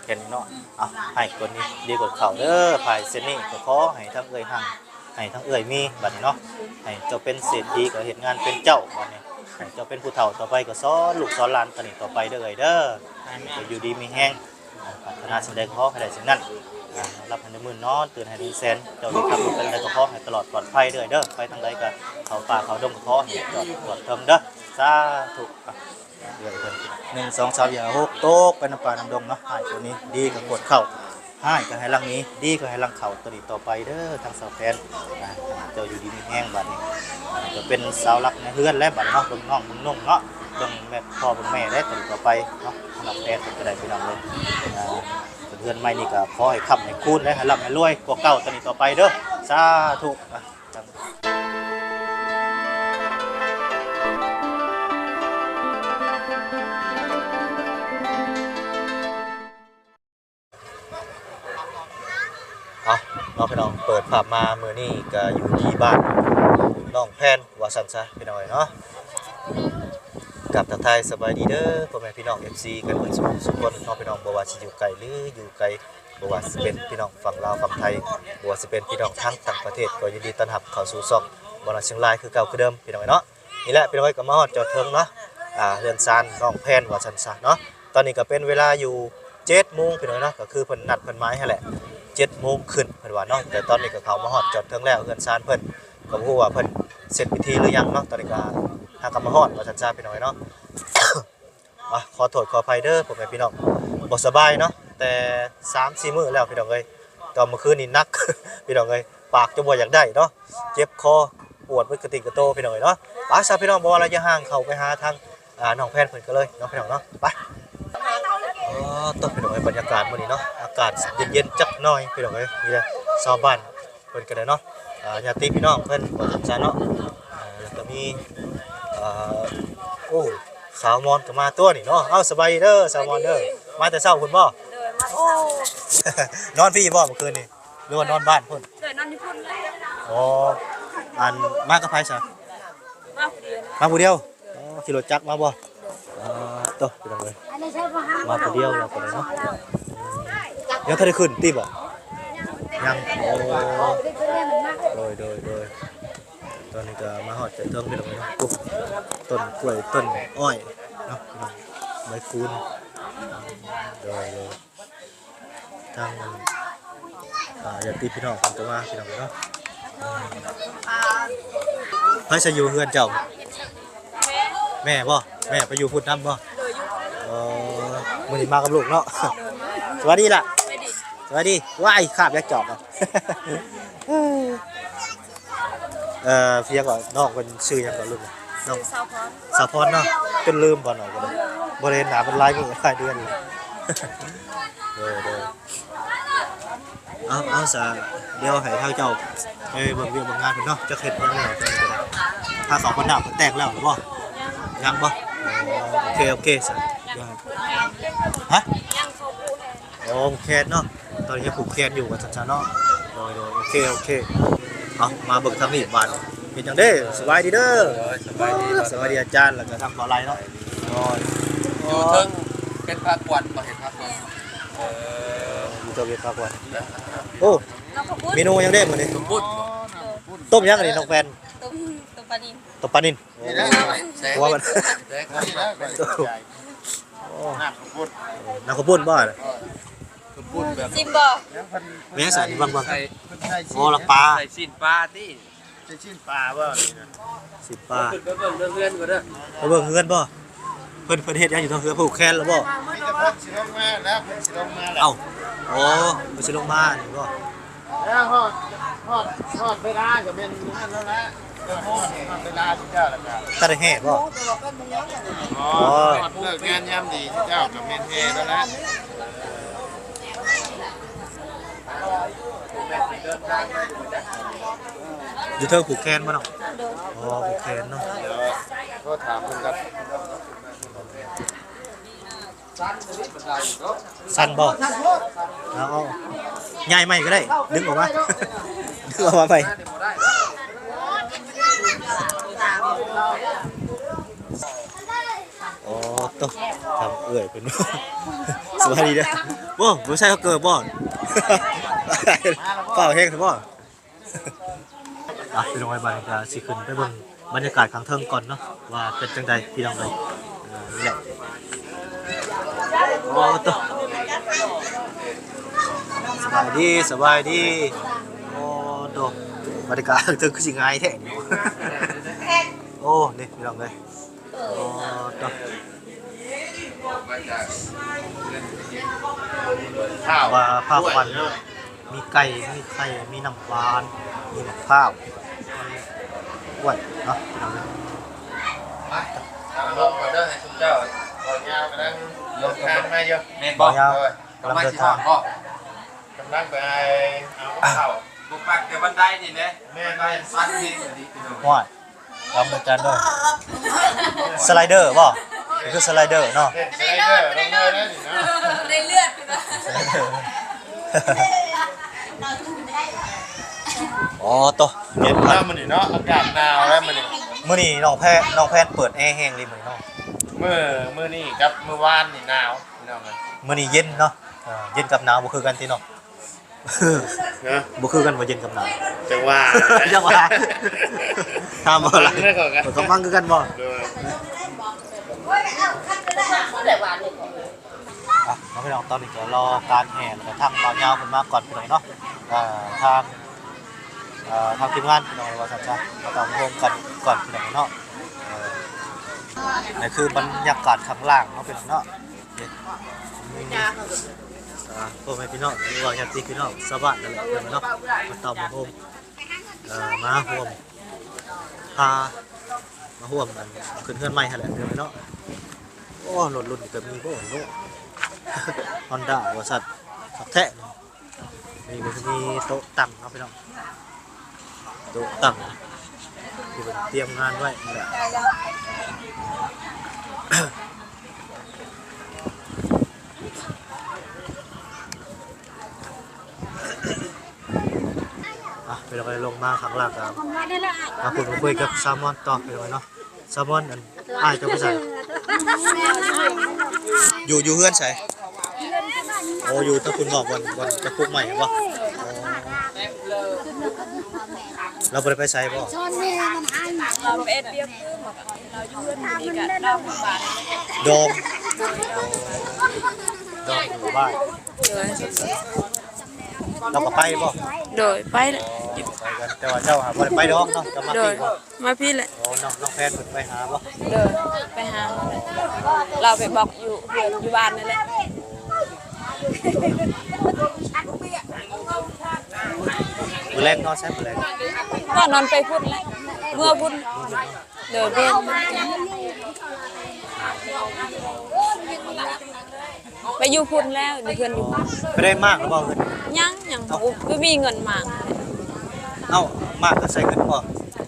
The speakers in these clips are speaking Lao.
ແຄ່ນີ້ເນາະ. ເອົາ ໃຫ້ກວ່ານີ້ດີກວ່າເຂົາເດີ. ພາຍເຊັ່ນນີ້ກໍຂໍໃຫ້ທັງເອື້ອຍຮັ່ງ ໃຫ້ທັງເອື້ອຍມີ ບັດນີ້ເນາະ ໃຫ້ເຈົ້າເປັນເສດຖີ ກໍເຮັດງານເປັນເຈົ້າ ບັດນີ້ໃຫ້ເຈົ້າເປັນຜູ້ເຖົ້າຕໍ່ໄປ ກໍສອນລູກສອນຫຼານຕານີ້ຕໍ່ໄປເດີເອື້ອຍເດີ. ໃຫ້ເຈົ້າຢູ່ດີມີແຮງ ປາດຖະໜາສິ່ງໃດກໍຂໍໃຫ້ໄດ້ສິ່ງນັ້ນ. ອ່າ ຫຼັບໃຫ້ໄດ້ໝື່ນ ນອນຕື່ນໃຫ້ໄດ້ແສນ ເຈົ້າໄດ້ຂັບລົດໄປທາງໃດກໍຂໍໃຫ້ຕະຫຼອດປອດໄພເດີເດີ. ໄປທາງໃດກໍເຂົ້າປ່າເຂົ້າດົງກໍຂໍໃຫ້ຈອດປອດເທີງເດີ. ສາທຸ. ອ່ະ ເອື້ອຍເພິ່ນ ໜຶ່ງ ສອງ ສາມ ສີ່ ຫ້າ ຫົກ ຕົກໄປນຳປ່ານຳດົງເນາະ. ໃຫ້ຕົວນີ້ດີກໍກວດເຂົ້າ ຮ້າຍກໍໃຫ້ຫຼັງໜີ ດີກໍໃຫ້ຫຼັງເຂົ້າ ຕົວນີ້ຕໍ່ໄປເດີ ທາງສາວແພນ. ອ່າ ເຈົ້າຢູ່ດີມີແຮງບັດນີ້ ອ່າ ກໍເປັນເສົາຫຼັກໃນເຮືອນແລ້ວບັດເນາະ ເບິ່ງນ້ອງເບິ່ງນຸ່ງເນາະ ເບິ່ງແມ່ພໍ່ເບິ່ງແມ່ແລ້ວ ຕົວນີ້ຕໍ່ໄປເນາະ. ສຳລັບແພນເພິ່ນກໍໄດ້ ພີ່ນ້ອງເອີຍ ອ່າ ເຮືອນໃໝ່ນີ້ກໍຂໍໃຫ້ຄ້ຳໃຫ້ຄູນ ແລະ ໃຫ້ລ່ຳໃຫ້ລວຍກວ່າເກົ່າ ຕົວນີ້ຕໍ່ໄປເດີ. ສາທຸ. ອ່ະ ເອົາເນາະ ພີ່ນ້ອງ ເປີດພາບມາມື້ນີ້ກໍຢູ່ທີ່ບ້ານໜອງແພນວ່າຊັ້ນຊະ ພີ່ນ້ອງເອີຍເນາະ. ກາບທັກທາຍສະບາຍດີເດີ ພໍ່ແມ່ພີ່ນ້ອງ ເອັຟຊີ ກັນເບິດສູ່ຄົນເນາະ ພີ່ນ້ອງ ບໍ່ວ່າຊິຢູ່ໃກ້ ຫຼື ຢູ່ໄກ ບໍ່ວ່າຊິເປັນພີ່ນ້ອງຝັ່ງລາວຝັ່ງໄທ ບໍ່ວ່າຊິເປັນພີ່ນ້ອງທາງຕ່າງປະເທດ ກໍຍິນດີຕ້ອນຮັບເຂົ້າສູ່ຊ່ອງບ່າວນ້ອຍຊຽງລາຍຄືເກົ່າຄືເດີມ ພີ່ນ້ອງເອີຍເນາະ. ນີ້ແຫຼະ ພີ່ນ້ອງເອີຍ ກໍມາຮອດຈອດເຖິງເນາະ ອ່າ ເຮືອນຊານໜອງແພນວ່າຊັ້ນຊະເນາະ. ຕອນນີ້ກໍເປັນເວລາຢູ່ເຈັດໂມງ ພີ່ນ້ອງເອີຍເນາະ ກໍຄືເພິ່ນນັດເພິ່ນໝາຍຫັ້ນແຫຼະ ເຈັດໂມງຂຶ້ນເພິ່ນວ່າເນາະ. ແຕ່ຕອນນີ້ກໍເຂົ້າມາຮອດຈອດເຖິງແລ້ວ ເຮືອນຊານເພິ່ນ ກໍບໍ່ຮູ້ວ່າເພິ່ນເສັດພິທີຫຼືຍັງເນາະ. ຕອນນີ້ກໍຫາກໍມາຮອດວ່າຊັ້ນຊະ ພີ່ນ້ອງເອີຍເນາະ. ອ່ະ ຂໍໂທດຂໍອະໄພເດີ ພໍ່ແມ່ພີ່ນ້ອງ ບໍ່ສະບາຍເນາະ ແຕ່ສາມສີ່ມື້ແລ້ວ ພີ່ນ້ອງເອີຍ. ຕອນມື້ຄືນນີ້ໜັກ ພີ່ນ້ອງເອີຍ ປາກຈົນບໍ່ຢາກໄດ້ເນາະ ເຈັບຄໍ ປວດເບິດກະຕິກກະໂຕ ພີ່ນ້ອງເອີຍເນາະ. ໄປຊະ ພີ່ນ້ອງ ບໍ່ວ່າລະຢ່າຫ່າງ ເຂົ້າໄປຫາທາງ ອ່າ ນ້ອງແພນເພິ່ນກັນເລີຍເນາະ ພີ່ນ້ອງເນາະ. ໄປ. ອໍ ຕົວະ ພີ່ນ້ອງເອີຍ ບັນຍາກາດມື້ນີ້ເນາະ ອາກາດເຢັນໆຈັກໜ້ອຍ ພີ່ນ້ອງເອີຍ. ນີ້ແຫຼະຊາວບ້ານ ເພິ່ນກໍໄດ້ເນາະ ອ່າ ຍາດຕິພີ່ນ້ອງເພິ່ນວ່າຊັ້ນຊະເນາະ. ອ່າ ແລ້ວກໍມີ ເອີ ໂອ້ ສາວມອນກໍມາຕົວະນີ້ເນາະ. ເອົ້າ ສະບາຍດີເດີ ສາວມອນເດີ. ສະບາຍດີ. ມາແຕ່ເຊົ້າພຸ້ນບໍ່? ໂດຍ ມາແຕ່ເຊົ້າ. ນອນພີ້ບໍ່ມື້ຄືນນີ້ ຫຼືວ່ານອນບ້ານພຸ້ນ? ໂດຍ ນອນຢູ່ພຸ້ນເລີຍ. ອໍ ອັນ ມາກັບໃຜຊະ? ມາຜູ້ດຽວ. ມາຜູ້ດຽວ? ອໍ ຂີ່ລົດຈັກມາບໍ່? ອ່າ ໂຕ ພີ່ນ້ອງເອີຍ ມາຜູ້ດຽວລາວກໍໄດ້ເນາະ. ຍັງທັນໄດ້ຂຶ້ນຕິບໍ່? ຍັງ. ໂອ້ ໂດຍ ໂດຍ ໂດຍ. ຕອນນີ້ກໍມາຮອດຈະເຖິງ ພີ່ນ້ອງເອີຍເນາະ. ໂອ້ ຕົ້ນກ້ວຍ ຕົ້ນອ້ອຍເນາະ ພີ່ນ້ອງ ໃບຄູນ. ໂດຍ ໂດຍ. ທາງ ອ່າ ຍາດຕິພີ່ນ້ອງເພິ່ນກໍມາ ພີ່ນ້ອງເອີຍເນາະ. ໃຜຊະຢູ່ເຮືອນເຈົ້າ? ແມ່ບໍ່? ແມ່ໄປຢູ່ພຸ້ນນຳບໍ່? ເອີ ມື້ນີ້ມາກັບລູກເນາະ. ສະບາຍດີລະ. ສະບາຍດີ. ສະບາຍດີ. ວ້າຍ ຄາບຢາຈອກ. ເອີ ເອີ ເພິ່ນຫຍັງເກາະ ນ້ອງເພິ່ນຊື່ຫຍັງເກາະລູກ? ນ້ອງ ຊື່ສາວພອນ. ສາວພອນເນາະ. ຈົນລືມບໍ່ ນ້ອງກໍໄດ້ ບໍ່ໄດ້ເຫັນໜ້າເພິ່ນຫຼາຍມື້ຫຼາຍເດືອນ. ໂດຍ ໂດຍ. ເອົາ ເອົາຊະ ດຽວໃຫ້ທາງເຈົ້າໄປເບິ່ງວຽກເບິ່ງງານເພິ່ນເນາະ ຈັກເຮັດຫຍັງແລ້ວ. ພາເຂົາຄົນໜ້າເພິ່ນແຕ່ງແລ້ວຫຼືບໍ່? ຍັງບໍ່? ໂອເຄ ໂອເຄຊະ. ຮະ? ອໍ ຜູກແຂນເນາະ ຕອນນີ້ຜູກແຂນຢູ່ວ່າຊັ້ນຊະເນາະ. ໂດຍ ໂດຍ ໂອເຄ ໂອເຄ. ເອົາ ມາເບິ່ງທາງນີ້ບາດ ເຮັດຫຍັງເດ້? ສະບາຍດີເດີ. ໂດຍ ສະບາຍດີ ສະບາຍດີອາຈານ ແລ້ວກໍທາງບ່າວໄລເນາະ. ໂດຍ ຢູ່ເທິງເຮັດພາກວັນບໍ່? ເຮັດພາກວັນ. ເອີ ຢູ່ເທິງເຮັດພາກວັນ. ໂອ້ ເມນູຫຍັງເດ້ມື້ນີ້? ຕົ້ມບຸ້ນບໍ່? ຕົ້ມຫຍັງອັນນີ້ນ້ອງແພນ? ຕົ້ມ ຕົ້ມປານິນ. ຕົ້ມປານິນ. ນີ້ແຫຼະ ໂອ້ ແຊບ ຫົວມັນ ແຊບ ໂອ້ ນ້ຳເຂົ້າປຸ້ນ ນ້ຳເຂົ້າປຸ້ນບໍ່? ເອີ ເຂົ້າປຸ້ນແບບ ຊິມບໍ່? ແມ່ນສັນເບິ່ງ ເບິ່ງ ໃສ່ ອໍ ລຳປາ ໃສ່ຊີ້ນປາຕິ ໃສ່ຊີ້ນປາບໍ່ນີ້ນະ? ຊີ້ນປາ ຂຶ້ນໄປເບິ່ງເຮືອນກ່ອນເດີ ໄປເບິ່ງເຮືອນບໍ່? ເພິ່ນ ເພິ່ນເຮັດຫຍັງຢູ່ທາງເຮືອນ? ຜູກແຂນແລ້ວບໍ່? ມີແຕ່ເພິ່ນຊິລົງມາແລ້ວ ເພິ່ນຊິລົງມາແລ້ວ. ເອົ້າ ໂອ້ ເພິ່ນຊິລົງມານີ້ບໍ່? ແລ້ວຮອດ ຮອດ ຮອດເວລາກໍແມ່ນນັ້ນແລ້ວແຫຼະ. ຮອດ ຮອດເວລາເຈົ້າແລ້ວກໍ ຕັດແຫ່ບໍ່? ອໍ ຮອດເລີກງານຍາມດີເຈົ້າກໍແມ່ນແຫ່ແລ້ວແຫຼະ. ຢູ່ເທິງຜູກແຂນບໍ່ນ້ອງ? ໂດຍ. ອໍ ຜູກແຂນເນາະ. ດຽວໂທຖາມເພິ່ນກ່ອນ. ສັ່ນບໍ່? ເອົາ ເອົາ ຍ້າຍໃໝ່ກໍໄດ້ ດຶງອອກມາ ດຶງອອກມາໃໝ່. ອໍ ໂຕ ທາງເອື້ອຍເພິ່ນ ສະບາຍດີເດີ. ໂອ້ ບໍ່ໃສ່ເກີບບໍ່? ຟ້າວແຮງແທ້ບໍ່? ອ່ະ ພີ່ນ້ອງເອີຍ ບາດນີ້ກະຊິຂຶ້ນໄປເບິ່ງບັນຍາກາດຂ້າງເທິງກ່ອນເນາະ ວ່າເປັນຈັ່ງໃດພີ່ນ້ອງເອີຍ. ເອີ ນີ້ແຫຼະ ໂອ້ໂຕ ສະບາຍດີ ສະບາຍດີ. ໂອ້ໂຕ ບັນຍາກາດຂ້າງເທິງຄືຊິງ່າຍແທ້. ໂອ້ ນີ້ພີ່ນ້ອງເອີຍ ໂອ້ໂຕ ວ່າພາຄວັນ ມີໄກ່ ມີໄຂ່ ມີນ້ຳຫວານ ມີໝາກພ້າວ ມີກ້ວຍເນາະ ພີ່ນ້ອງເອີຍ. ໄປ ເອົາລົງກ່ອນເດີ ໃຫ້ຊຸມເຈົ້າ ເບົາຍາວກຳລັງເດີນທາງມາຢູ່ ແມ່ນບໍ່? ເບົາຍາວກຳລັງເດີນທາງ ກຳລັງຊິຮອດບໍ່? ກຳລັງໄປເອົາກັບເຂົ້າ ບໍ່ປັກແຕ່ບັນໄດນີ້ແຫຼະ ແມ່ນ ບັນໄດຊັນນີ້ ໂອ້ຍ ລອງເບິ່ງກັນເດີ ສະໄລເດີບໍ່? ນີ້ຄືສະໄລເດີເນາະ ສະໄລເດີລົງເລີຍນະນີ້ເນາະ ໄດ້ເລືອດຢູ່ນະ ສະໄລເດີ. ອໍ ໂຕ ແມ່ນ ມື້ນີ້ເນາະ ອາກາດໜາວແລ້ວມື້ນີ້ ມື້ນີ້ນ້ອງແພ ນ້ອງແພນເປີດແອແຮງເລີຍມື້ນີ້ເນາະ ມື້ ມື້ນີ້ກັບມື້ວານນີ້ໜາວພີ່ນ້ອງເອີຍ ມື້ນີ້ເຢັນເນາະ ເອີ ເຢັນກັບໜາວບໍ່ຄືກັນຕິເນາະ. ຮະ? ບໍ່ຄືກັນບໍ່ເຢັນກັບໜາວ ຈັ່ງວ່າ ຈັ່ງວ່າ ຖາມບໍ່ລະ ເອີ ກຳລັງຄືກັນບໍ່? ໂດຍ ອ່ະ ເນາະ ພີ່ນ້ອງ ຕອນນີ້ກະລໍການແຫ່ ແລ້ວກະທາງບ່າວຍາວເພິ່ນມາກ່ອນພີ່ນ້ອງເນາະ ເອີ ທາງ ເອີ ທາງທີມງານພີ່ນ້ອງ ວ່າຊັ້ນຊະ ມາຕາມໂຮມກັນກ່ອນພີ່ນ້ອງເນາະ ເອີ ນີ້ຄືບັນຍາກາດຂ້າງລ່າງເນາະພີ່ນ້ອງເນາະ. ອ່າ ພໍ່ແມ່ພີ່ນ້ອງ ຫຼືວ່າຍາດຕິພີ່ນ້ອງຊາວບ້ານນັ້ນແຫຼະເນາະ ມາເຕົ້າມາໂຮມ ເອີ ມາຮ່ວມ ພາມາຮ່ວມ ອັນ ຂຶ້ນເຮືອນໃໝ່ຫັ້ນແຫຼະເນາະ. ໂອ້ ລົດລຸ້ນນີ້ກະມີບໍ່ເນາະ ຮອນດ້າ ວ່າຊັ້ນ ຄັກແທ້. ນີ້ກະຊິມີໂຕະຕັ່ງເນາະພີ່ນ້ອງ ໂຕະຕັ່ງທີ່ເພິ່ນຕຽມງານໄວ້ນີ້ແຫຼະ. ອ່ະ ພີ່ນ້ອງເອີຍ ລົງມາຂ້າງລ່າງກະມາພູດມາຄຸຍກັບສາວມອນຕໍ່ ພີ່ນ້ອງເອີຍເນາະ. ສາວມອນ ອັນ ອ້າຍເຈົ້າໄປໃສ? ຢູ່ ຢູ່ເຮືອນໃສ? ໂອ້ ຢູ່ທາງພຸ້ນເນາະ ບ່ອນ ບ່ອນຈະປຸກໄມ້ແມ່ນບໍ່? ອໍ ລາວບໍ່ໄດ້ໄປໃສບໍ່? ລາວໄປເຮັດວຽກຄື ລາວຢູ່ເຮືອນ ມື້ນີ້ກະດອງຢູ່ບ້ານ ດອງ ດອງຢູ່ບ້ານ ໂດຍ ລາວກະໄປບໍ່? ໂດຍ ໄປແຫຼະ ໄປກັນ ແຕ່ວ່າເຈົ້າຫາບໍ່ໄດ້ໄປດອກເນາະ ເຈົ້າມາ ໂດຍ ພີ້ບໍ່? ມາພີ້ແຫຼະ. ໂອ້ ນ້ອງ ນ້ອງແພນເພິ່ນໄປຫາບໍ່? ໂດຍ ໄປຫາ ລາວໄປບອກຢູ່ເຮືອນຢູ່ບ້ານນັ້ນແຫຼະ. ມື້ແລງນອນໃສມື້ແລງ? ກໍນອນໄປພຸ້ນແຫຼະ ເມືອພຸ້ນ ເດີ ເດີ ໄປຢູ່ພຸ້ນແລ້ວ ຢູ່ເຮືອນຢູ່ ໄປໄດ້ມ້າງແລ້ວບໍ່? ຍັງ ຍັງ ເອົ້າ ບໍ່ ບໍ່ມີເງິນມ້າງ. ເອົ້າ ມ້າງກະໃຊ້ເງິນບໍ່?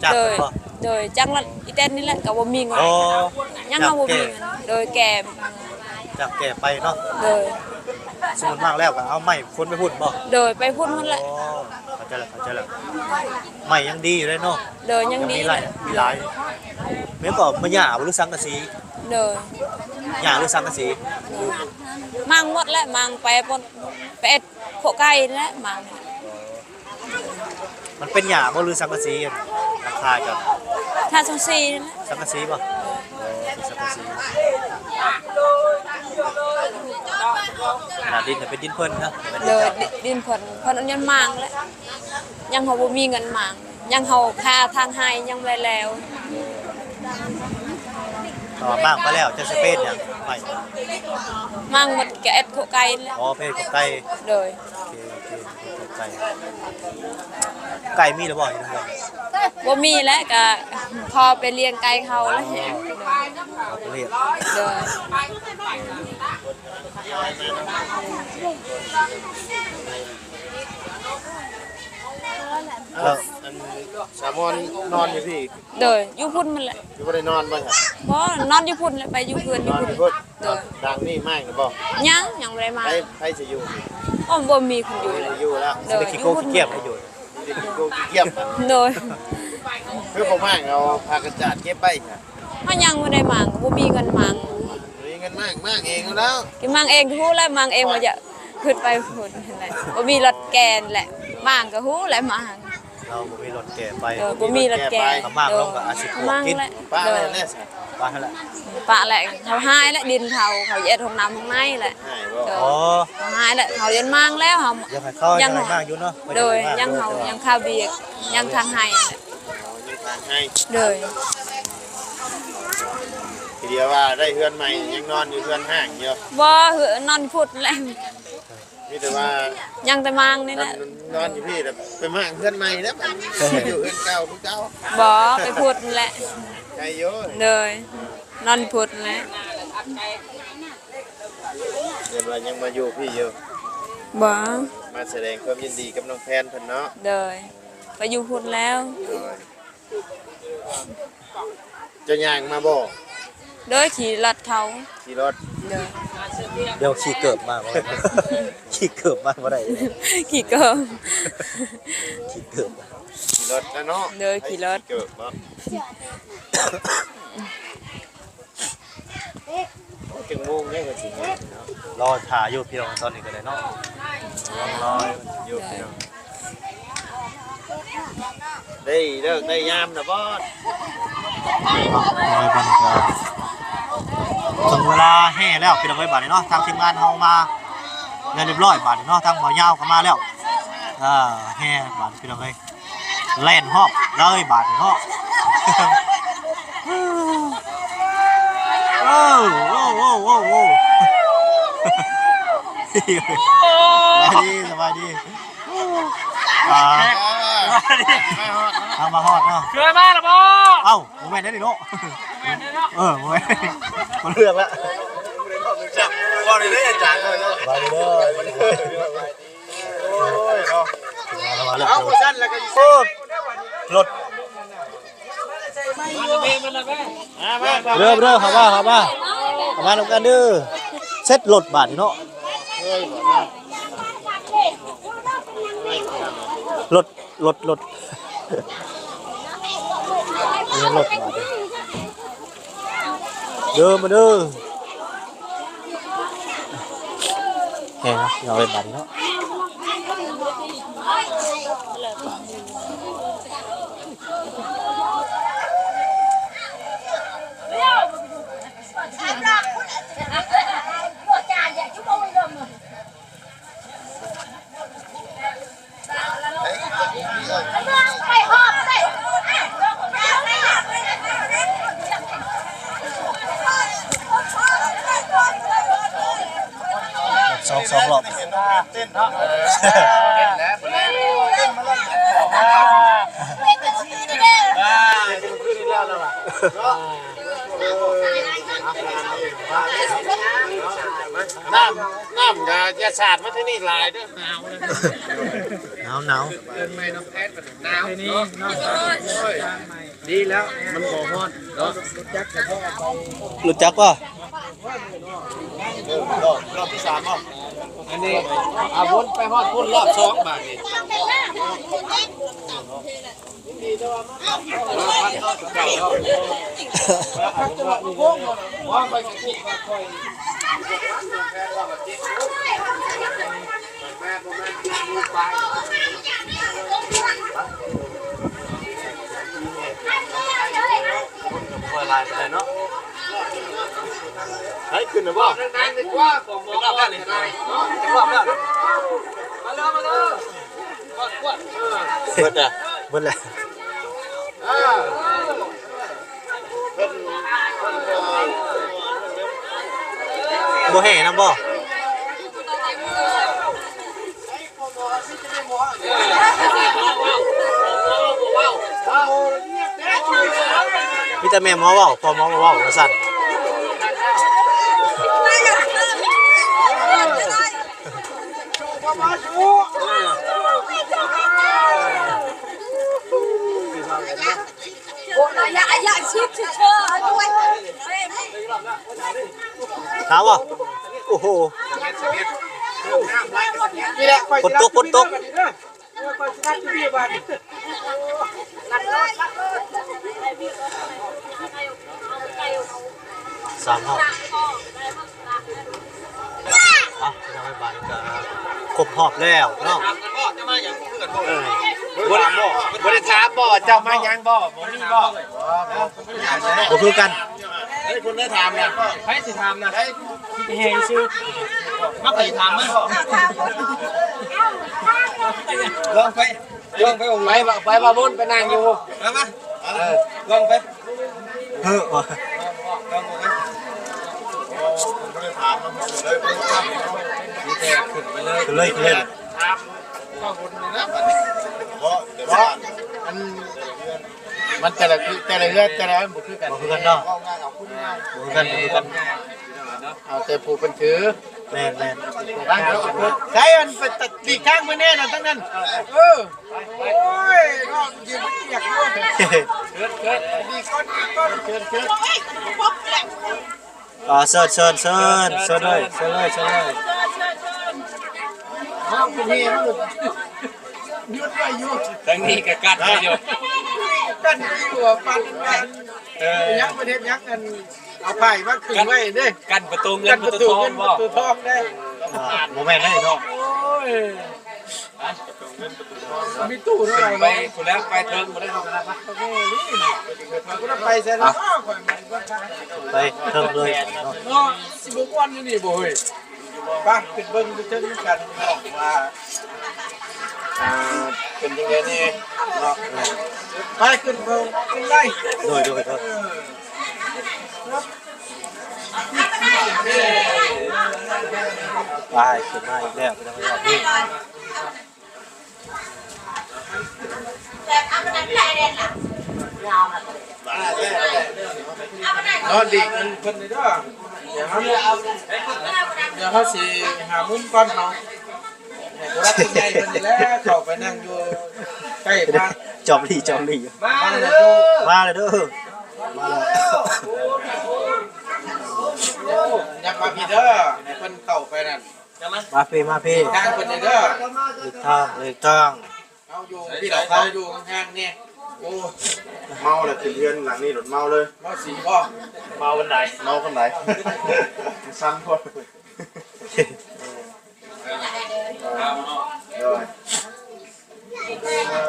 ຈ້າງ ໂດຍ ບໍ່? ໂດຍ ຈ້າງລັດອີແຕນນີ້ແຫຼະ ກະບໍ່ມີເງິນ. ອໍ ຍັງ ເຮົາບໍ່ມີເງິນ ໂດຍ ແກ່ ຈ້າງແກ່ໄປເນາະ. ໂດຍ ສົມມຸດມ້າງແລ້ວກະເອົາໄມ້ຂົນໄປພຸ້ນບໍ່? ໂດຍ ໄປພຸ້ນໝົດແຫຼະ. ອໍ ເຂົ້າໃຈແລ້ວ ເຂົ້າໃຈແລ້ວ ໄມ້ຍັງດີຢູ່ເດ້ເນາະ. ໂດຍ ຍັງດີ ມີຫຼາຍ ມີຫຼາຍ. ແມ່ນບໍ່ ໄມ້ຫຍ້າບໍ່ ຫຼື ສັງກະສີ? ໂດຍ ຫຍ້າ ຫຼື ສັງກະສີ? ໂດຍ ມ້າງໝົດແຫຼະ ມ້າງໄປ ໄປເຮັດໂຄະໄກ່ນີ້ແຫຼະ ມ້າງ. ມັນເປັນຫຍ້າບໍ່ ຫຼື ສັງກະສີ ຫຼັງຄາເຈົ້າ? ທາສັງກະສີນີ້ແຫຼະ. ສັງກະສີບໍ່? ເອີ ເປັນສັງກະສີ. ໜ້າດິນເປັນດິນເພິ່ນເນາະ. ໂດຍ ດິນເພິ່ນ ເພິ່ນຍັງມ້າງແຫຼະ ຍັງເຮົາບໍ່ມີເງິນມ້າງ ຍັງເຮົາຄາທາງໄຮ່ຍັງບໍ່ໄດ້ແລ້ວ. ເພາະວ່າມ້າງໄປແລ້ວ ເຈົ້າຊິເປັນຫຍັງໄປ? ມ້າງໝົດກະເຮັດໂຄະໄກ່ແຫຼະ. ອໍ ເປັນໂຄະໄກ່. ໂດຍ ໂອເຄ ໂອເຄ ເຮັດໂຄະໄກ່. ໄກ່ມີແລ້ວບໍ່ຢູ່ເຮືອນ? ບໍ່ມີແຫຼະ ກະພໍໄປລ້ຽງໄກ່ເຂົາແຫຼະ. ອໍ ພໍໄປລ້ຽງ. ໂດຍ ແລ້ວ ອັນ ສາວມອນນອນຢູ່ພີ້? ໂດຍ ຢູ່ພຸ້ນໝົດແຫຼະ. ຢູ່ ບໍ່ໄດ້ນອນບໍ່? ບໍ່ ນອນຢູ່ພຸ້ນແຫຼະ ໄປຢູ່ເຮືອນຢູ່ພຸ້ນ. ນອນຢູ່ພຸ້ນ. ໂດຍ ຫຼັງນີ້ມ້າງແລ້ວບໍ່? ຍັງ ຍັງບໍ່ໄດ້ມ້າງ. ໃຜ ໃຜຊິຢູ່? ໂອ້ ບໍ່ມີຄົນຢູ່ແລ້ວ. ບໍ່ຢູ່ແລ້ວ. ໂດຍ ມີແຕ່ຂີ້ໂກຂີ້ກ້ຽມຢູ່ ມີແຕ່ຂີ້ໂກຂີ້ກ້ຽມ. ໂດຍ ຄືບໍ່ມ້າງ ເອົາຜ້າກັນສາດເກັບໄວ້ຊະ. ເຮົາຍັງບໍ່ໄດ້ມ້າງ ບໍ່ມີເງິນມ້າງ. ບໍ່ມີເງິນມ້າງ ມ້າງເອງເອົາແລ້ວ. ກະມ້າງເອງ ກະຮູ້ແລ້ວ ມ້າງເອງວ່າຈະ ຂຶ້ນໄປພຸ້ນແຫຼະ ບໍ່ມີລົດແກ່ແຫຼະ ມ້າງກໍຮູ້ແຫຼະ ມ້າງ ເຮົາບໍ່ມີລົດແກ່ໄປ ເອີ ບໍ່ມີລົດແກ່ ຖ້າມ້າງລົງກໍອາດຊິຂົວກິນ ໂດຍ ປະແລ້ວແຫຼະ ປະແລ້ວ ປະແລ້ວ ເຂົາຫາຍແລ້ວ ດິນເຂົາ ເຂົາຈະເຮັດຫ້ອງນ້ຳຫ້ອງໃນແຫຼະ ໂດຍ ເຂົາຫາຍແລ້ວ ເຂົາຢ້ານມ້າງແລ້ວ ເຮົາ ຢາກໃຫ້ເຂົາ ຍັງ ຢາກໃຫ້ມ້າງຢູ່ເນາະ ໂດຍ ຍັງເຮົາຍັງຄາວວຽກ ຍັງທາງໃຫ້ແຫຼະ ອໍ ຍັງທາງໃຫ້ ໂດຍ ທີ່ເດີຍວ່າໄດ້ເຮືອນໃໝ່ ຍັງນອນຢູ່ເຮືອນຮ້າງຢູ່ ບໍ່ ນອນພຸ້ນແຫຼະ ມີແຕ່ວ່າ ຍັງແຕ່ມ້າງນີ້ແຫຼະ ນອນຢູ່ພີ້ແລ້ວ ໄປມ້າງເຮືອນໃໝ່ແລ້ວ ໄປຢູ່ເຮືອນເກົ່າຄືເກົ່າ ບໍ່ ໄປພຸ້ນແຫຼະ ໄກຢູ່ ໂດຍ ນອນພຸ້ນແຫຼະ ເພິ່ນວ່າຍັງມາຢູ່ພີ້ຢູ່ ບໍ່ ມາສະແດງຄວາມຍິນດີກັບນ້ອງແພນເພິ່ນເນາະ ໂດຍ ໄປຢູ່ພຸ້ນແລ້ວ ໂດຍ ເຈົ້າຍ່າງມາບໍ່? ໂດຍ ຂີ່ລົດເຂົາ ຂີ່ລົດ ໂດຍ ດຽວຂີ່ເກີບມາບໍ່ໄດ້ ຂີ່ເກີບມາບໍ່ໄດ້ ຂີ່ເກີບ ຂີ່ເກີບ ຂີ່ລົດແລ້ວເນາະ ໂດຍ ຂີ່ລົດ ຂີ່ເກີບເນາະ ຈັກໂມງແລ້ວກໍຊິເນາະ ລໍຖ້າຢູ່ພີ່ນ້ອງ ຕອນນີ້ກໍໄດ້ເນາະ ລໍຢູ່ພີ່ນ້ອງ ໄດ້ເລີກໄດ້ຍາມແລ້ວບໍ່? ເອີ ບັດນີ້ກໍເຖິງເວລາແຫ່ແລ້ວພີ່ນ້ອງເອີຍ ບາດນີ້ເນາະ ທາງທີມງານເຮົາມາແລ້ວຮຽບຮ້ອຍ ບາດນີ້ເນາະ ທາງບ່າວຍາວກໍມາແລ້ວ ເອີ ແຫ່ບາດນີ້ພີ່ນ້ອງເອີຍ ແລ່ນຮອບເລີຍບາດນີ້ເນາະ ໂອ້ ໂອ້ ໂອ້ ໂອ້ ໂອ້ ສະບາຍດີ ສະບາຍດີ ອ່າ ທາງມາຮອດເນາະ ເຄື່ອມາແລ້ວບໍ່? ເອົ້າ ບໍ່ແມ່ນໄດ໋ນີ້ເນາະ ແມ່ນເນາະ ເອີ ບໍ່ແມ່ນ ບໍ່ເລືອກລະ ເວົ້າໄດ້ເດີອາຈານເນາະ ສະບາຍດີເດີ ໂອ້ຍເນາະ ມາແລ້ວ ມາແລ້ວ ເອົາບໍ່ຊັ້ນແລ້ວກໍ ໂອ້ ລົດ ເດີ ເດີ ເຂົ້າມາ ເຂົ້າມາ ເຂົ້າມານຳກັນເດີ ເຊັດລົດບາດນີ້ເນາະ ລົດ ລົດ ລົດ ມີລົດມາເດີ ເດີມາເດີ ແຮງເນາະ ເອົາເລີຍບາດນີ້ເນາະ. ສອງ ສອງລອບ ເຕັ້ນເນາະ ເຕັ້ນແລ້ວ ເຕັ້ນມາແລ້ວ ເຕັ້ນມາແລ້ວ ເຕັ້ນຄືນແລ້ວລະຫວາ ເນາະ. ນ້ຳ ນ້ຳກະຢ່າສາດມາທາງນີ້ຫຼາຍເດີ ໜາວ ໜາວ ໜາວ ເອີ ໜາວ ດີແລ້ວ ມັນບໍ່ຮ້ອນເນາະ ຮູ້ຈັກບໍ່? ເອີ ລອບ ລອບທີສາມເນາະ ອັນນີ້ ອາ ວົນໄປຮອດພຸ້ນລອບສອງບາດນີ້. ໃຫ້ຂຶ້ນນະບໍ່? ຂຶ້ນຮອບແລ້ວນີ້ ຂຶ້ນຮອບແລ້ວ ມາເລີຍ ມາເລີຍ. ເບິດແລ້ວ ເບິດແລ້ວ ບໍ່ແຫ່ນຳບໍ່? ມີແຕ່ແມ່ໝໍເວົ້າ ພໍ່ໝໍບໍ່ເວົ້າວ່າຊັ້ນ. ຖາມວ່າ ໂອ້ໂຫ ຝົນຕົກ ຝົນຕົກ. ສາມຮອບ. ເອົາ ພີ່ນ້ອງເອີຍ ບາດນີ້ກໍຄົບຮອບແລ້ວເນາະ. ເອີ ບໍ່ໄດ້ຖາມບໍ່ ເຈົ້າມາຫຍັງບໍ່? ບໍ່ມີບໍ່? ບໍ່ຄືກັນ. ເຮີ້ຍ ຄົນໄດ້ຖາມນະ ໃຜຊິຖາມນະ? ແຮ່ຊື່ ມາໄປຖາມມາ ລອງໄປ ລອງໄປອົງ ໄປ ໄປວ່າບຸນໄປນັ່ງຢູ່ ມາ ມາ ເອີ ລອງໄປ ເຮີ້ ລອງໄປ ບໍ່ໄດ້ຖາມນຳເລີຍ ມີແຕ່ຂຶ້ນໄປເລີຍ ຂຶ້ນເລີຍ ຂຶ້ນເລີຍ ເພາະ ເພາະ ອັນ ມັນແຕ່ລະ ແຕ່ລະເຮືອນ ແຕ່ລະອັນບໍ່ຄືກັນ ບໍ່ຄືກັນເນາະ ເວົ້າງ່າຍ ເອົາຜູ້ງ່າຍ ບໍ່ຄືກັນ ບໍ່ຄືກັນ ເອົາແຕ່ຜູ້ເພິ່ນຖື ແມ່ນໆ ໃຊ້ອັນໄປຕີກາງເພິ່ນແດ່ນະ ທັງນັ້ນ ເອີ ໂອ້ຍ ນ້ອງຢືນມັນປຽກຢູ່ ເຊີນ ເຊີນ ດີກ່ອນ ດີກ່ອນ ເຊີນ ເຊີນ ອ່າ ເຊີນ ເຊີນ ເຊີນ ເຊີນເລີຍ ເຊີນເລີຍ ເຊີນເລີຍ ເຊີນ ເຊີນ ເຊີນ ເຊີນ ທາງນີ້ກໍກັນໄວ້ຢູ່ ກັນຢູ່ວ່າປັນ ເອີ ຍັງປະເທດຍັງ ອັນ ເອົາໄຜ່ມາຂຶ້ນໄວ້ເດ້ ກັນປະຕູເງິນປະຕູທອງບໍ່? ປະຕູທອງເດ້ ອ່າ ບໍ່ແມ່ນເດ້ເນາະ ໂອ້ຍ ມີຕູ້ເນາະ ຂຶ້ນໄປພຸ້ນແລ້ວ ໄປເທິງບໍ່ໄດ້ເນາະ ໄປໃສເນາະ ໄປເທິງເລີຍເນາະ ເນາະ ຊິບໍ່ມ່ວນຢູ່ນີ້ບໍ່ເຮີ້ຍ? ໄປຂຶ້ນເບິ່ງຢູ່ເທິງນຳກັນເນາະ ວ່າ ອ່າ ເປັນຈັ່ງໃດແດ່ເນາະ ໄປຂຶ້ນເບິ່ງຂຶ້ນໄດ້ ໂດຍ ໂດຍ ໂດຍ ເອີ ໄປ ຂຶ້ນມາອີກແລ້ວ ພີ່ນ້ອງເອີຍ ຮອບນີ້ ນອນດີເພິ່ນເດີ ດຽວເຮົາ ດຽວເຮົາຊິຫາມຸມກ່ອນເນາະ ໃຫ້ຜູ້ຫຼັກຜູ້ໃຫຍ່ເພິ່ນນີ້ແຫຼະ ເຂົ້າໄປນັ່ງຢູ່ໃກ້ພະ ຈອມຫຼີ່ ຈອມຫຼີ່ ມາແລ້ວເດີ ມາແລ້ວເດີ ມາແລ້ວ ຍັບມາພີ້ເດີ ໃຫ້ເພິ່ນເຂົ້າໄປນັ້ນ ມາພີ້ ມາພີ້ ທາງເພິ່ນນີ້ເດີ ຫຼີກທາງ ຫຼີກທາງ ເຮົາຢູ່ພີ້ ເຮົາຢູ່ຫ່າງໆ ນີ້ ໂອ້ ເມົາແລ້ວ ຂຶ້ນເຮືອນຫຼັງນີ້ໂລດ ເມົາເລີຍ ເມົາສີບໍ່? ເມົາປານໃດ? ເມົາປານໃດ? ມັນສັ່ນໂພດ ໂດຍ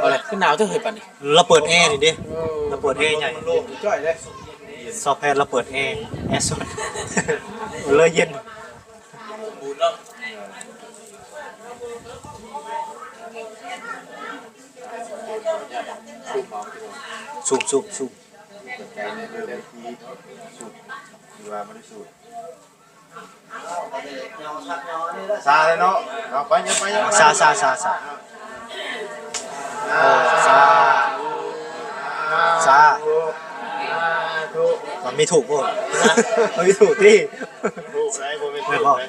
ເອົາແຫຼະ ຄືໜາວເທື່ອເຮີ້ຍປານນີ້ ລາວເປີດແອນີ້ເດ້ ເອີ ລາວເປີດແອໃຫຍ່ ໂລ່ງຈ້ອຍເດ້ ຊອບແພດລາວເປີດແອ ແອສົດ ເລີຍເຢັນ ສູບ ສູບ ສູບ ສູບ ຊາເລີຍເນາະ ເອົາໄປ ຍັບໄປ ຍັບໄປ ຊາ ຊາ ຊາ ຊາ ເອີ ຊາ ຊາ ມັນມີທູບບໍ່? ມັນມີທູບຕິ ທູບໃດ ບໍ່ແມ່ນທູບໃດ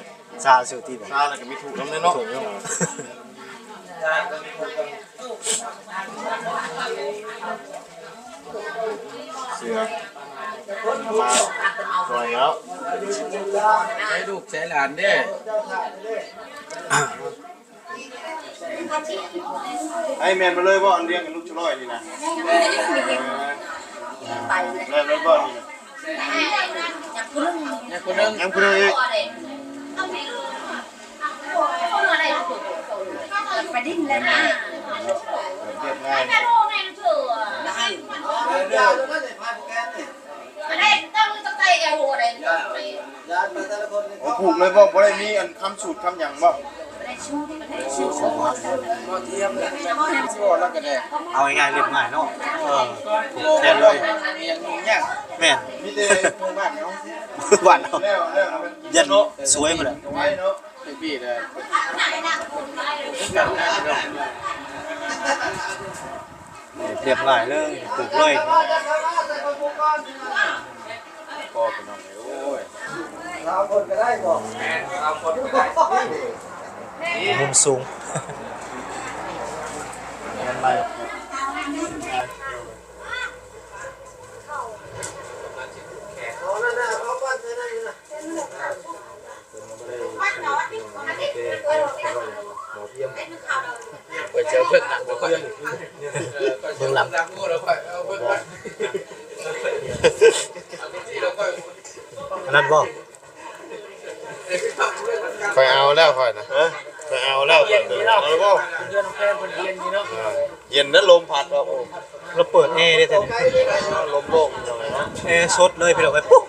ຊາຊື່ຕິບໍ່? ຊາແລ້ວກໍມີທູບນຳເດ້ເນາະ ເສືອມາຊ່ອຍແລ້ວ ໃຊ້ລູກໃຊ້ຫຼານເດ້ ໃຫ້ແມ່ນມາເລີຍບໍ່? ອັນລຽງກັນລູກຊະລອຍນີ້ນະ ແມ່ນເລີຍບໍ່ນີ້ນະ? ຍັງຜູ້ໜຶ່ງ ຍັງຜູ້ໜຶ່ງອີກ ໄປດິນແລ້ວນະ ຮຽບງ່າຍ ໂອ້ ຜູກເລີຍບໍ່? ບໍ່ໄດ້ມີອັນຄຳສູດຄຳຫຍັງບໍ່? ເອົາງ່າຍໆ ລຽບງ່າຍເນາະ ເອີ ແທນເລີຍ ແມ່ນ ມີແຕ່ບ້ານເຮົາ ບ້ານເຮົາ ຢ້ານສວຍພຸ້ນແຫຼະ ລຽບງ່າຍເລີຍ ຜູກເລີຍ ພໍ່ພີ່ນ້ອງເອີຍ ໂອ້ຍ ສາມຄົນກໍໄດ້ບໍ່? ແມ່ນ ສາມຄົນກໍໄດ້ ມຸມສູງ ເບິ່ງຫຼັງ ອັນນັ້ນບໍ່? ຂ້ອຍເອົາ ຂ້ອຍນະ ເອີ ໄປເອົາແລ້ວ ເຢັນຢູ່ເນາະ ເອົາແລ້ວບໍ່? ເຮືອນແພງເພິ່ນເຢັນຢູ່ເນາະ ເອີ ເຢັນນະ ລົມພັດວ່າ ໂອ້ ລາວເປີດແອເດ້ແທ້ ລົມໂລ່ງເນາະ ແອສົດເລີຍພີ່ນ້ອງເອີຍ ປຸ້ງ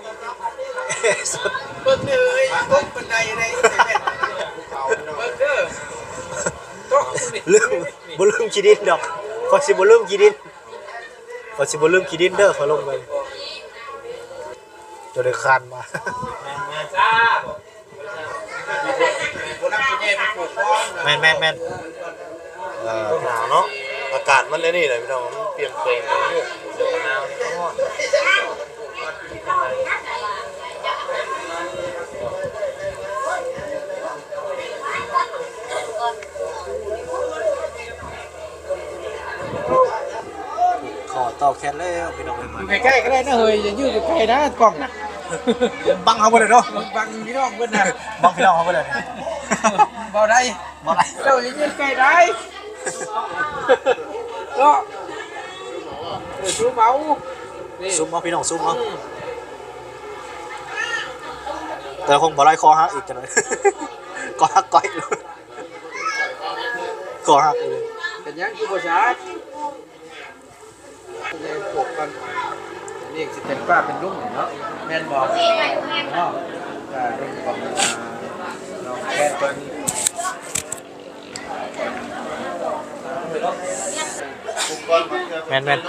ແອສົດ ເບິ່ງເດີເອີຍ ຕົກບັນໄດໄດ໋ ເບິ່ງເດີ ຕົກ ລືມ ບໍ່ລືມຂີ້ດິນດອກ ຂ້ອຍຊິບໍ່ລືມຂີ້ດິນ ຂ້ອຍຊິບໍ່ລືມຂີ້ດິນເດີ ຂ້ອຍລົງໄປ ໂຕເດີຄານມາ ແມ່ນໆໆ ເອີ ໜາວເນາະ ອາກາດມັນອັນນີ້ແຫຼະພີ່ນ້ອງ ມັນປ່ຽນແປງກັນເຍອະ ໜາວ ຂໍຕໍ່ແຂນແລ້ວພີ່ນ້ອງເອີຍ ຢູ່ໃກ້ໆກໍໄດ້ນະເຮີຍ ຢ່າຢູ່ໄກໆນະກ້ອງນະ ບັງເຮົາເບິດເລີຍເນາະ ບັງພີ່ນ້ອງເບິດນະ ບັງພີ່ນ້ອງເຮົາເບິດເລີຍ ເວົ້າໄດ້ ບໍ່ໄດ້ ເຈົ້າຢ່າຢູ່ໃກ້ໄດ້ເນາະ ເອີ ຊູມເອົາ ຊູມເອົາພີ່ນ້ອງ ຊູມເອົາ ແຕ່ຄົງບໍ່ໄດ້ ຄໍຫັກອີກຈັກໜ້ອຍ ກໍຫັກກ້ອຍ ກໍຫັກອີກ ເປັນຫຍັງຄືບໍ່ສາ ໃຫຍ່ພວກກັນ ນີ້ຊິເປັນປ້າເປັນລຸງນີ້ເນາະ ແມ່ນບໍ່? ເນາະ ປ້າລຸງຂອງນ້ອງແຄນເພິ່ນ ແມ່ນ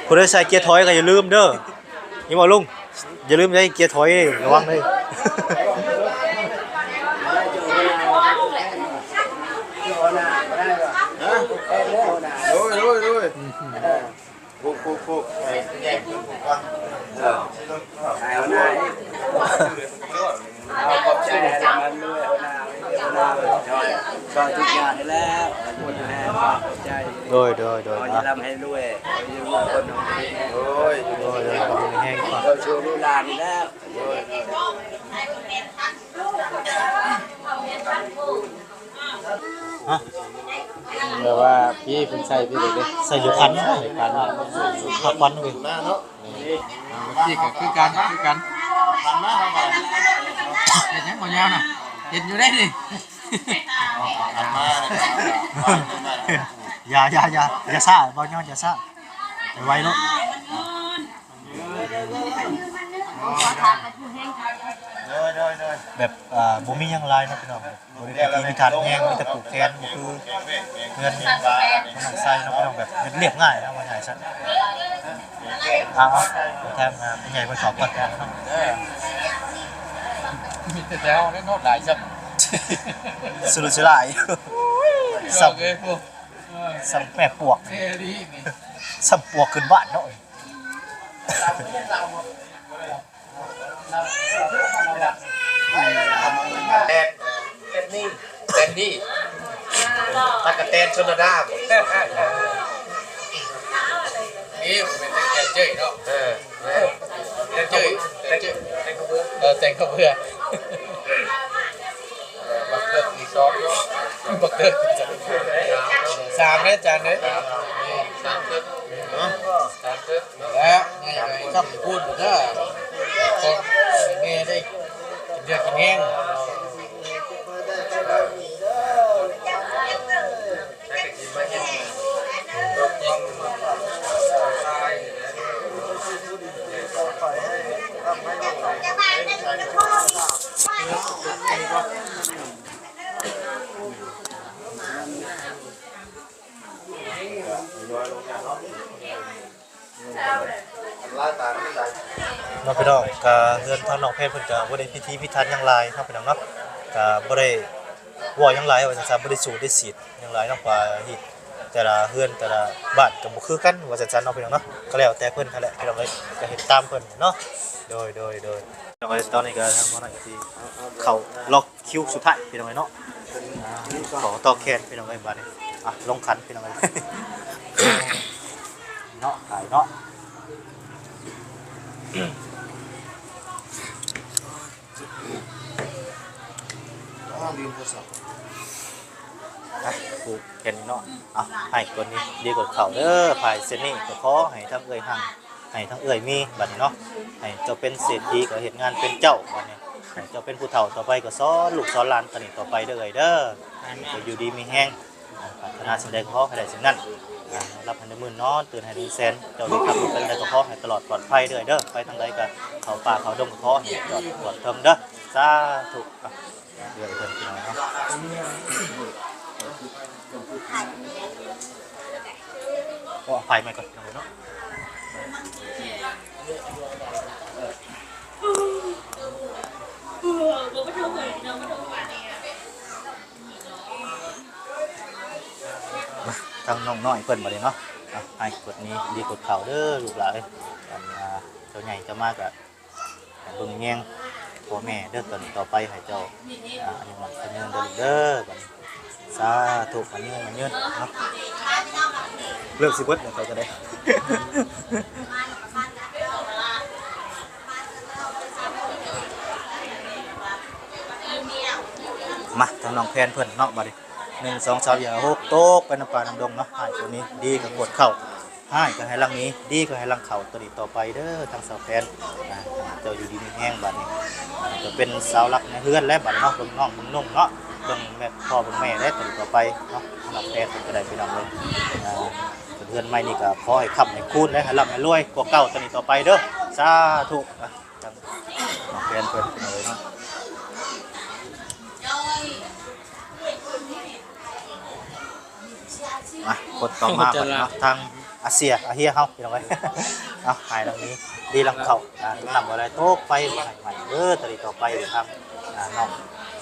ໆ ຜູ້ໃດໃສ່ເກຍຖອຍກໍຢ່າລືມເດີ ນີ້ບໍ່ລຸງ? ຢ່າລືມໃສ່ເກຍຖອຍເດ້ ລະວັງເດີ ໂດຍ ໂດຍ ໂດຍ ອືມ ໂຄກ ໂຄກ ໂຄກ ໃຫ້ໃຫຍ່ຂຶ້ນກ່ອນ ເອີ ໃຫ້ຫົວໜ້າ ເອົາ ຂອບໃຈ ໃຫ້ມັນລວຍ ຫົວໜ້າ ຫົວໜ້າ ຊ່ອຍ ຊ່ອຍທຸກຢ່າງນີ້ແຫຼະ ໃຫ້ບຸນໃຫ້ແຮງ ຂອບໃຈ ໂດຍ ໂດຍ ໂດຍ ຂໍໃຫ້ລ່ຳໃຫ້ລວຍ ຂໍໃຫ້ຢູ່ຄົນ ໂດຍ ໂດຍ ໂດຍ ໃຫ້ແຮງກ່ອນ ໂດຍ ສູ່ລູກຫຼານນີ້ແຫຼະ ໂດຍ ໂດຍ ຮະ ແບບວ່າພີ້ເພິ່ນໃສ່ພີ້ເດ້ ໃສ່ຢູ່ຄັນ ຄັນ ຄັນເວີຍ ທີ່ກໍຄືກັນ ຄືກັນ ເຮັດຫຍັງບໍ່ຍາວນະ ເຫັນຢູ່ໄດ໋ນີ້ ຢ່າ ຢ່າ ຢ່າ ຢ່າຊ້າ ບໍ່ຍອມ ຢ່າຊ້າ ໄວໆໂລດ ແບບ ອ່າ ບໍ່ມີຫຍັງຫຼາຍເນາະພີ່ນ້ອງ ບໍລິເວນທີ່ມີທາດແຮງ ມີແຕ່ຜູກແຂນ ບໍ່ຄືເຮືອນ ເຮືອນນ້ອງໄຊເນາະພີ່ນ້ອງ ແບບເຮັດລຽບງ່າຍເນາະ ວ່າງ່າຍຊະ ເອົາ ເອົາ ແຖມ ອ່າ ຜູ້ໃຫຍ່ເພິ່ນເຂົ້າກ່ອນເນາະ ເອີ ມີແຕ່ແຖວເນາະ ຫຼາຍຊ້ຳ ສຸລຸຍສຸລາຍ ໂອ້ຍ ຊ້ຳ ເອີ ຊ້ຳແມ່ປວກ ແມ່ລີນີ້ ຊ້ຳປວກຂຶ້ນບ້ານເນາະ ແຕນ ແຕນນີ້ ແຕນນີ້ ຕັກກະແຕນຊົນລະດາບໍ? ນີ້ເປັນແຕນເຈີຍເນາະ ເອີ ແຕນເຈີຍ ແຕນເຈີຍ ແຕນເຂົ້າເບືອ ເອີ ແຕນເຂົ້າເບືອ. ບັກເຕີກອີກສອງເນາະ ບັກເຕີກສາມເດ້ອາຈານເດີ ສາມເຕີກ ສາມເຕີກ ແລ້ວໃຫຍ່ໄປຊ້ຳພູນເດີ ແມ່ໄດ້ກິນເລືອດກິນແຮງ. ເນາະພີ່ນ້ອງ ກະເຮືອນທາງນ້ອງແພນເພິ່ນກະບໍ່ໄດ້ພິຖີພິຖັນຫຍັງຫຼາຍເນາະພີ່ນ້ອງເນາະ ກະບໍ່ໄດ້ເວົ້າຫຍັງຫຼາຍວ່າຊັ້ນຊະ ບໍ່ໄດ້ສູດໄດ້ສີດຫຍັງຫຼາຍເນາະ ກະເຮັດແຕ່ລະເຮືອນແຕ່ລະບ້ານກະບໍ່ຄືກັນວ່າຊັ້ນຊະເນາະພີ່ນ້ອງເນາະ ກະແລ້ວແຕ່ເພິ່ນຫັ້ນແຫຼະພີ່ນ້ອງເອີຍ ກະເຮັດຕາມເພິ່ນເນາະ ໂດຍ ໂດຍ ໂດຍ ພີ່ນ້ອງເອີຍ ຕອນນີ້ກະທາງບ່າວນ້ອຍກະຊິເຂົ້າລັອກ ຄິວສຸດທ້າຍພີ່ນ້ອງເອີຍເນາະ ຂໍຕໍ່ແຂນພີ່ນ້ອງເອີຍບາດນີ້ ອ່ະ ລົງຂັນພີ່ນ້ອງເອີຍ ເນາະ ຖ່າຍເນາະ ອ້າວ ລືມໂທລະສັບ ອ່ະ ຜູກແຂນນີ້ເນາະ ອ່ະ ໃຫ້ກ່ອນນີ້ ດີກ່ອນເຂົ້າເດີ ພາຍເສັ້ນນີ້ກໍຂໍໃຫ້ທັງເອື້ອຍຮັ່ງ ໃຫ້ທັງເອື້ອຍມີບາດນີ້ເນາະ ໃຫ້ເຈົ້າເປັນເສດຖີກໍເຮັດງານເປັນເຈົ້າບາດນີ້ ໃຫ້ເຈົ້າເປັນຜູ້ເຖົ້າຕໍ່ໄປ ກໍສອນລູກສອນຫຼານຕານີ້ຕໍ່ໄປເດີເອື້ອຍເດີ. ໃຫ້ເຈົ້າຢູ່ດີມີແຮງ ປາດຖະໜາສິ່ງໃດກໍຂໍໃຫ້ໄດ້ສິ່ງນັ້ນ. ອ່າ ຫຼັບໃຫ້ໄດ້ໝື່ນ ນອນຕື່ນໃຫ້ໄດ້ແສນ. ເຈົ້າເດີນທາງໄປທາງໃດກໍຂໍໃຫ້ຕະຫຼອດປອດໄພເດີ້ເອື້ອຍເດີ. ໄປທາງໃດກໍເຂົ້າປ່າເຂົ້າດົງກໍຂໍໃຫ້ຈອດປອດເຖິງເດີ້. ສາທຸ. ອ່ະ ເອື້ອຍເພິ່ນພີ່ນ້ອງເນາະ. ກໍໄຟໃໝ່ກ່ອນພີ່ນ້ອງເນາະ. ມາ ທາງນ້ອງນ້ອຍເພິ່ນບັດນີ້ເນາະ. ອ່ະ ໃຫ້ກົດນີ້ດີກົດເຂົ້າເດີ້ລູກຫຼານເອີຍ. ອັນ ອ່າ ເຈົ້າໃຫຍ່ເຈົ້າມາກະ ໃຫ້ເບິ່ງແຍງພໍ່ແມ່ເດີ້. ຕອນຕໍ່ໄປໃຫ້ເຈົ້າ ອ່າ ອາຍຸໝັ້ນຂະຍືນເດີ້ລູກເດີ້. ບັດນີ້ ສາທຸ ໝັ້ນຍືນ ໝັ້ນຍືນເນາະ. ເລີກຊິເບິດແລ້ວເຂົາກໍໄດ້. ມາ ທາງນ້ອງແພນເພິ່ນເນາະ ບັດນີ້ ໜຶ່ງ ສອງ ສາມ ສີ່ ຫ້າ ຫົກ ຕົກໄປນຳປ່ານຳດົງເນາະ. ໃຫ້ຕົວນີ້ດີກໍກົດເຂົ້າ ຮ້າຍກໍໃຫ້ຫຼັງໜີ ດີກໍໃຫ້ຫຼັງເຂົ້າ ຕະຫຼອດຕໍ່ໄປເດີ້ ທາງສາວແພນ. ອ່າ ເຈົ້າຢູ່ດີມີແຮງບັດນີ້ ອ່າ ກໍເປັນເສົາຫຼັກໃນເຮືອນແລ້ວບັດນີ້ເນາະ. ເບິ່ງນ້ອງເບິ່ງນຸ່ງເນາະ ເບິ່ງແມ່ ພໍ່ເບິ່ງແມ່ແລ້ວ ຕະຫຼອດຕໍ່ໄປເນາະ. ທາງສາວແພນເພິ່ນກໍໄດ້ພີ່ນ້ອງເອີຍ. ອ່າ ເຮືອນໃໝ່ນີ້ກໍຂໍໃຫ້ຄ້ຳໃຫ້ຄູນ ແລະ ໃຫ້ລ່ຳໃຫ້ລວຍກວ່າເກົ່າ ຕະຫຼອດຕໍ່ໄປເດີ້. ສາທຸ. ອ່າ ທາງສາວແພນເພິ່ນພີ່ນ້ອງເອີຍເນາະ. ມາ ຄົນຕໍ່ມາບັດນີ້ເນາະ ທາງອາເຊຍ ອາເຮຍເຮົາພີ່ນ້ອງເອີຍ. ເອົາ ໃຫ້ຫຼັງນີ້ດີຫຼັງເຂົ້າ ອ່າ ຕົກນ້ຳບໍ່ໄດ້ຕົກໄຟບໍ່ໃຫ້ໄໝ້ເດີ້. ຕະຫຼອດຕໍ່ໄປທາງ ອ່າ ນ້ອງ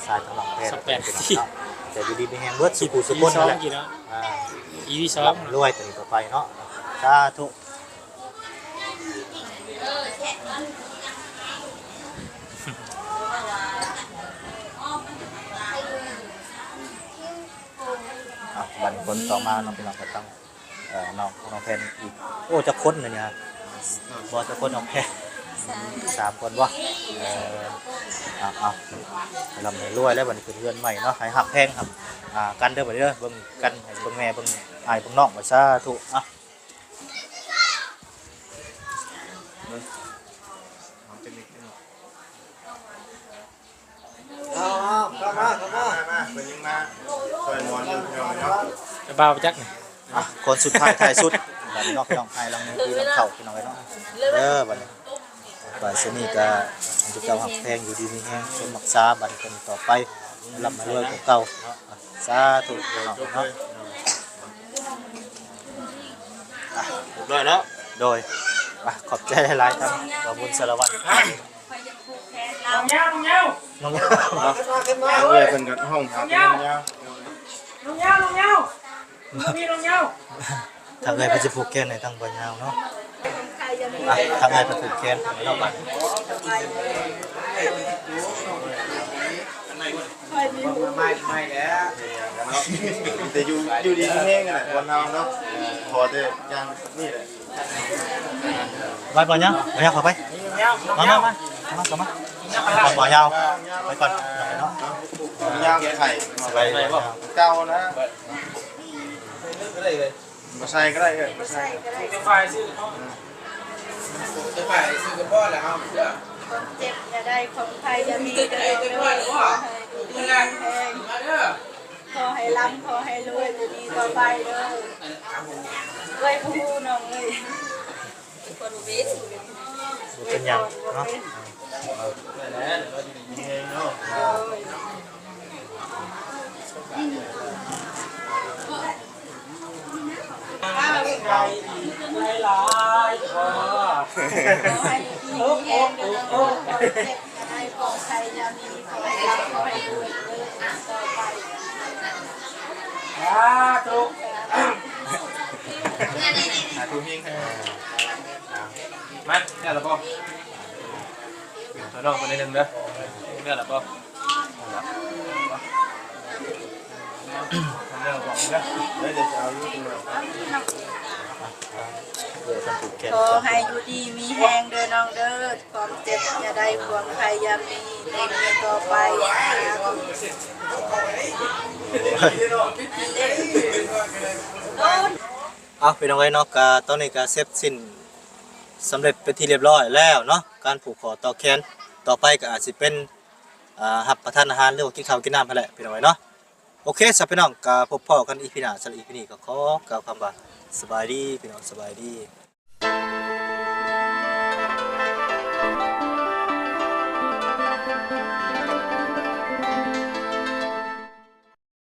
ຊາຍ ທາງນ້ອງແພນພີ່ນ້ອງເນາະ ຈະຢູ່ດີມີແຮງເບິດສູ່ຜູ້ສູ່ຄົນນັ້ນແຫຼະ. ອ່າ ອີພີສອງ ລ່ຳລວຍຕະຫຼອດຕໍ່ໄປເນາະ. ສາທຸ. ອ່ະ ບັດນີ້ຄົນຕໍ່ມາເນາະພີ່ນ້ອງ ກໍຕັ້ງ ເອີ ນ້ອງ ນ້ອງແພນອີກ. ໂອ້ ຈັກຄົນນີ້ຮະ? ບໍ່ ຈັກຄົນນ້ອງແພນ? ສາມ ສາມຄົນບໍ່? ເອີ ເອົາ ເອົາ ໃຫ້ລ່ຳໃຫ້ລວຍແລ້ວ ບັດນີ້ຂຶ້ນເຮືອນໃໝ່ເນາະ ໃຫ້ຮັກແພງ ອ່າ ກັນເດີ້ ບັດນີ້ເດີ້ ເບິ່ງກັນ ໃຫ້ເບິ່ງແມ່ ເບິ່ງອ້າຍ ເບິ່ງນ້ອງ ສາທຸ. ອ່ະ ເອົາ ເອົາ ເຂົ້າມາ ເຂົ້າມາ ມາ ມາ ເພິ່ນຍັງມາຊ່ອຍໝອນຢູ່ພີ່ນ້ອງເນາະ. ຈະບ່າວໄປຈັກນີ້ ອ່ະ ຄົນສຸດທ້າຍທ້າຍສຸດ ບັດນີ້ເນາະ ພີ່ນ້ອງ ໃຫ້ຫຼັງນີ້ດີຫຼັງເຂົ້າ ພີ່ນ້ອງເອີຍເນາະ. ເດີ ບັດນີ້ ໄປຊະນີ້ກະ ໃຫ້ເຈົ້າຮັກແພງ ຢູ່ດີມີແຮງ ສົມຮັກສາ ບັດນີ້ຕໍ່ໄປ ລ່ຳໃຫ້ລວຍກວ່າເກົ່າ. ສາທຸ ພີ່ນ້ອງເນາະ. ອ່ະ ເລີຍເນາະ ໂດຍ ອ່ະ ຂອບໃຈຫຼາຍໆ ທາງບ່າວບຸນສາລະວັນ. ນ້ອງຍາວ ນ້ອງຍາວ ນ້ອງຍາວ ເອີ ເພິ່ນກໍຮ້ອງຫານ້ອງຍາວ ນ້ອງຍາວ ນ້ອງຍາວ ທາງເອື້ອຍເພິ່ນຊິຜູກແຂນໃຫ້ທາງບ່າວຍາວເນາະ. ອ່ະ ທາງເອື້ອຍເພິ່ນຜູກແຂນໃຫ້ເນາະ ບັດນີ້. ແຕ່ຢູ່ ຢູ່ດີມີແຮງນະ ຄົນເຮົາເນາະ ຂໍແຕ່ຢ່າງນີ້ແຫຼະ. ໄປ ບ່າວຍາວ ບ່າວຍາວ ເຂົ້າໄປ ມາ ມາ ມາ ມາ ເຂົ້າມາ ບ່າວຍາວ ໄປກ່ອນເນາະ. ບ່າວຍາວໄຂ້ ສະບາຍດີບໍ່? ເກົ່ານະ. ບໍ່ໃສ່ກໍໄດ້ ເອີ ບໍ່ໃສ່ກໍໄດ້ ໄປຊື້ ໄປຊື້ກໍພໍແລ້ວເຮົາເດີ. ຄວາມເຈັບຢ່າໄດ້ ຄວາມໄຂ້ຢ່າມີເດີ ເດີ ເດີ ເດີ ເດີ ເດີ ເດີ ເດີ ຂໍໃຫ້ລ່ຳ ຂໍໃຫ້ລວຍ ດີຕໍ່ໄປເດີ. ເອີຍ ຜູ້ນ້ອງເອີຍ ບໍ່ເປັນຫຍັງເນາະ. ສາທຸ ສາທຸເຮງ. ມາ ແລ້ວລະບໍ່? ຊ່ອຍນ້ອງເພິ່ນໜ້ອຍໜຶ່ງເດີ ແລ້ວລະບໍ່? ແລ້ວລະບໍ່? ເດີ ດຽວຈະເອົາຢູ່ ຂໍໃຫ້ຢູ່ດີມີແຮງເດີນ້ອງເດີ ຄວາມເຈັບຢ່າໄດ້ ຄວາມໄຂ້ຢ່າມີ ດີຕໍ່ໄປ. ເອົາ ພີ່ນ້ອງເອີຍເນາະ ກະຕອນນີ້ກະເສັດສິ້ນສຳເລັດເປັນທີ່ລຽບຮ້ອຍແລ້ວເນາະ ການຜູກຂໍ້ຕໍ່ແຂນ. ຕໍ່ໄປກະອາດຊິເປັນ ອ່າ ຮັບປະທານອາຫານ ຫຼືວ່າກິນເຂົ້າກິນນ້ຳຫັ້ນແຫຼະ ພີ່ນ້ອງເອີຍເນາະ. ໂອເຄ ຊະພີ່ນ້ອງ ກໍພົບພໍ້ກັນ ອີພີ ໜ້າ. ສຳລັບ ອີພີ ນີ້ກໍຂໍກ່າວຄຳວ່າ ສະບາຍດີ ພີ່ນ້ອງ ສະບາຍດີ.